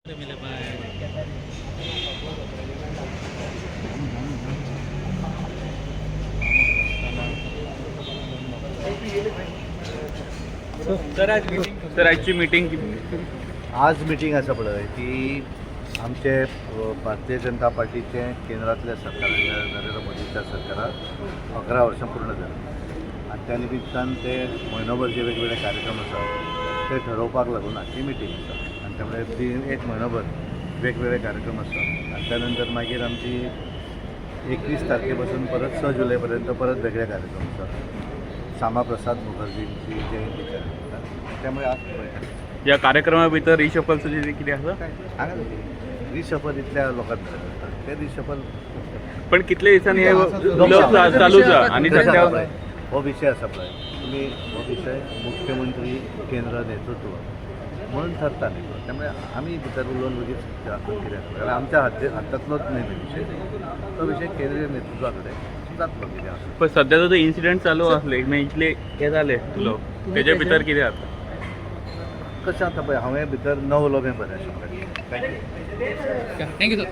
Sir, आजची meeting? आज meeting आसा पळय ती आमचे भारतीय जनता पार्टीचे केंद्रांतल्या सरकार, नरेंद्र मोदीच्या सरकाराक 11 वर्सां पूर्ण जाली आनी त्या निमित्तान ते म्हयनोभर जे वेगवेगळे कार्यक्रम आसा ते ठरोवपाक लागून आजची मिटींग आसा. आनी त्यामुळे ती एक म्हयनोभर वेगवेगळे कार्यक्रम आसा आनी त्या नंतर मागीर आमची 21 तारखे पासून परत 6 जुलय पर्यंत परत वेगळे कार्यक्रम आसा, श्यामा प्रसाद मुखर्जींची जयंतीच्या निमित्तान. त्यामुळे आज बैठक आसा. या कार्यक्रमा भितर रिशफल सुद्दां कितें आसा? हांगा रिशफल इतल्या लोकांक भितर करता ते रिशफल. पण कितले दिसांनी हे उलोवप चालू जा आनी तशें सध्या आसा पळय, हो विशय आसा पळय तुमी, हो विशय मुख्यमंत्री, केंद्र नेतृत्व म्हणून ठरता न्ही तो. त्यामुळे आमी भितर उलोवन लगेच हातूंत कितें जातलें? कारण आमच्या हातांतलोच न्ही तो विशय. तो विशय केंद्रीय नेतृत्वा कडेन जातलो कितें आसा. पण सध्या जो इन्सिडेंट चालू आसले, म्हणजे इतले हे जाले उलोवप, तेजे भितर कितें जाता? कशें आतां पळय, हांवें भितर न उलोवप हें बरें आशिल्लें. Thank you. Thank you sir.